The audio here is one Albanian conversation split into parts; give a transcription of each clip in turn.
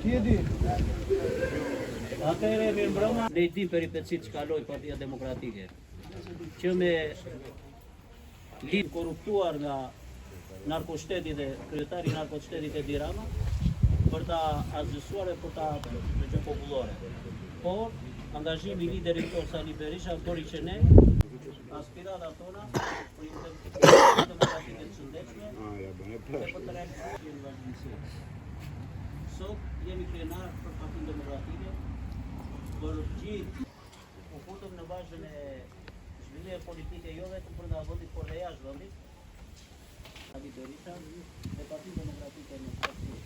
Ti e di. Atëherë mirëmbrëma. Ne i dim peripecitë që kaloi Partia Demokratike, që me lidh korruptuar nga narkoshteti dhe kryetari i narkoshtetit Edi Rama për ta asgjësuar e për ta në gjë popullore. Por, angazhimi i liderit tonë Sali Berisha bëri që ne aspiratat tona për një demokratike të shëndetshme dhe për të realizuar në vazhdimësi. Sot jemi krenar për Partinë Demokratike, për gjithë u futëm në vazhdën e zhvillimeve politike jo vetëm brenda vendit, por dhe jashtë vendit. Sali Berisha dhe Partinë Demokratike në parti.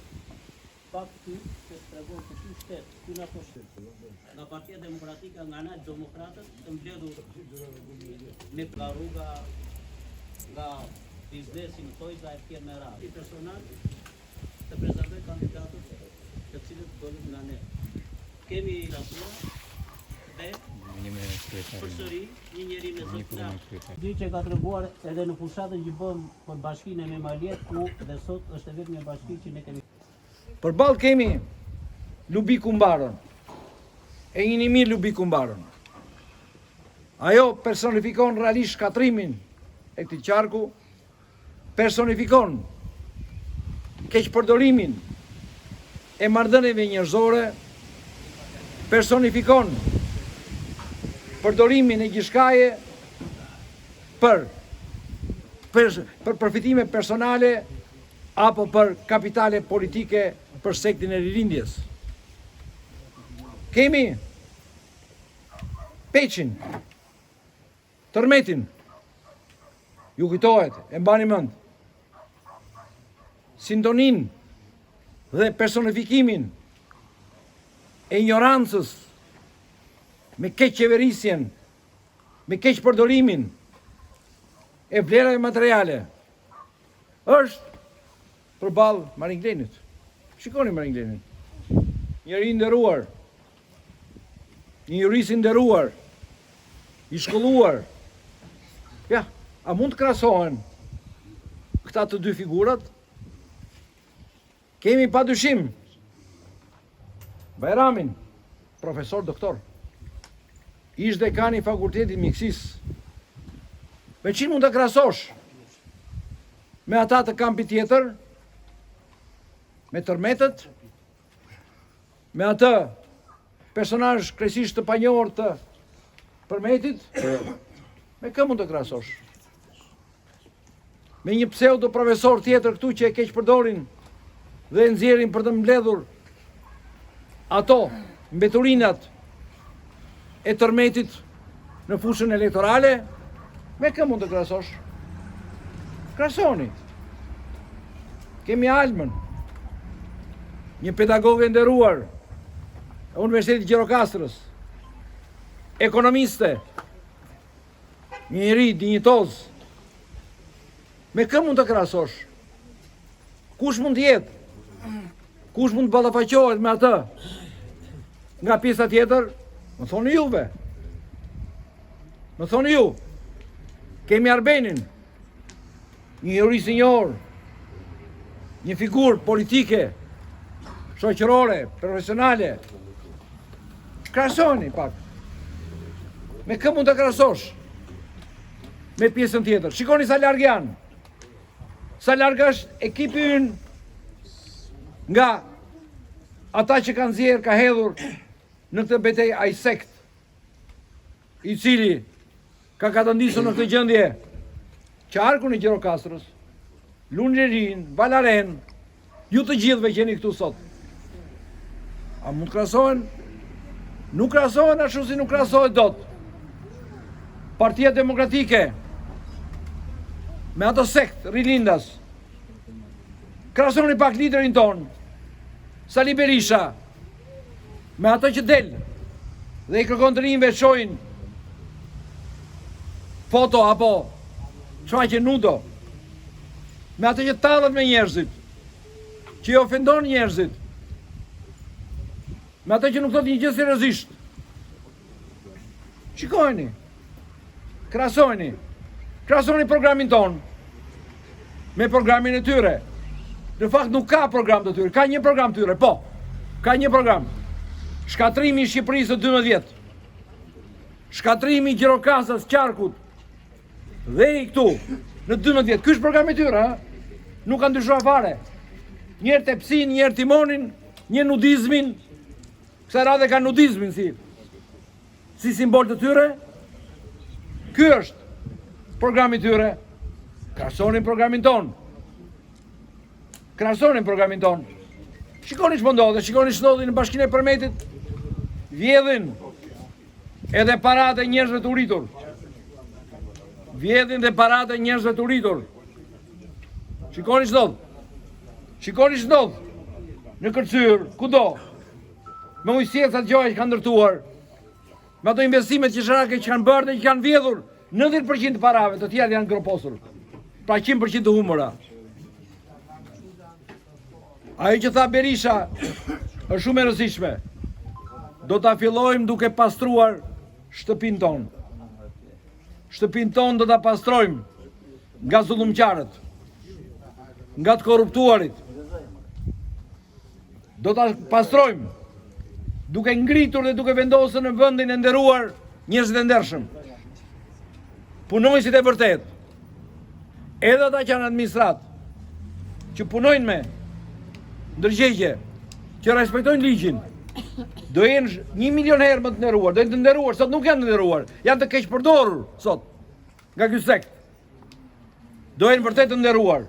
Fakt ky që tregon se ky shtet, ky narkoshtet, nga Partia Demokratike, nga ne demokratët të mbledhur me nga rruga, nga biznesi në thonjëza e tjerë me radhë. Personal të prezantoj kandidatët të cilët dolën nga ne. Kemi dasura dhe përsëri një njeri me zë të lartë. Di që ka treguar edhe në fushatën që bëm për bashkinë e Memaliajt, ku dhe sot është e vetmja bashki që ne kemi. Përballë kemi Lubi Kumbaron. E njihni mirë Lubi Kumbaron. Ajo personifikon realisht shkatërrimin e këtij qarku, personifikon keqpërdorimin e marrëdhënieve njerëzore, personifikon përdorimin e gjithçkaje për për, për përfitime personale apo për kapitale politike për sektin e rilindjes. Kemi Peçin, Tërmetin, ju kujtohet, e mbani mend, sintoninë dhe personifikimin e injorancës me keqqeverisjen, me keqpërdorimin e vlerave materiale, është përballë Maringlenit. Shikoni Maringlenin. Njeri i nderuar, Një jurist i nderuar, i shkolluar. Ja, a mund të krahasohen këta të dy figurat? Kemi pa dyshim Bajramin, profesor doktor, ish dekani i fakultetit mjekësisë. Me çin mund të krahasosh? Me ata të kampit tjetër? Me tërmetët? Me atë personazh krejtësisht të panjohur të Përmetit, me kë mund të krahasosh? Me një pseudo profesor tjetër këtu që e keqpërdorin dhe e nxjerrin për të mbledhur ato mbeturinat e tërmetit në fushën elektorale, me kë mund të krahasosh? Krahasoni. Kemi Almën, një pedagoge e nderuar e Universitetit Gjirokastrës, ekonomiste, një njeri dinjitoz. Me kë mund të krahasosh? Kush mund të jetë? Kush mund të ballafaqohet me atë? Nga pjesa tjetër, më thoni juve. Më thoni ju. Kemi Arbenin, një jurist i njohur, një figurë politike, shoqërore, profesionale. Krahasoni pak. Me kë mund të krahasosh? Me pjesën tjetër. Shikoni sa larg janë. Sa larg është ekipi ynë nga ata që kanë nxjerrë, ka hedhur në këtë betejë ai sekt, i cili ka katandisur në këtë gjendje qarkun e Gjirokastrës, Lunxhërinë, Valaren, ju të gjithëve që jeni këtu sot. A mund të krahasohen? Nuk krahasohen ashtu si nuk krahasohet dot. Partia Demokratike me ato sekt rilindas. Krahasoni pak liderin tonë, Sali Berisha, me ato që del dhe i kërkon të rinjve çojnë foto apo shfaqje nudo me ato që tallet me njerëzit që i ofendon njerëzit me ato që nuk thotë një gjë seriozisht shikojeni krahasojeni krahasoni programin tonë me programin e tyre. Në fakt nuk ka program të tyre, ka një program të tyre, po. Ka një program. Shkatërrimi i Shqipërisë në 12 vjet. Shkatërrimi i Gjirokastrës, qarkut dhe i këtu në 12 vjet. Ky është programi i tyre, ha? Nuk ka ndryshuar fare. Një herë tepsinë, një herë timonin, një nudizmin. Kësaj radhe kanë nudizmin si si simbol të tyre. Ky është programi i tyre. Krahasoni programin tonë. Krahasoni programin tonë. Shikoni ç'po ndodh, shikoni ç'ndodhi në bashkinë e Përmetit. Vjedhin edhe paratë e njerëzve të uritur. Vjedhin dhe paratë e njerëzve të uritur. Shikoni ç'ndodh. Shikoni ç'ndodh. Në Këlcyrë, kudo. Me ujësjellësat gjoja që kanë ndërtuar. Me ato investimet qesharake që kanë bërë dhe që kanë vjedhur 90% të parave, të tjerat janë groposur. Pra 100% të humbura. Ajo që tha Berisha është shumë e rëndësishme. Do ta fillojmë duke pastruar shtëpinë tonë. Shtëpinë tonë do ta pastrojmë nga zullumqarët, nga të korruptuarit. Do ta pastrojmë duke ngritur dhe duke vendosur në vendin e nderuar njerëzit e ndershëm. Punonjësit e vërtetë. Edhe ata që janë në administratë, që punojnë me ndërgjegje, që respektojnë ligjin, do jenë një milion herë më të nderuar, do jenë të nderuar, sot nuk janë të nderuar, janë të keqpërdorur sot nga ky sekt. Do jenë vërtet të nderuar.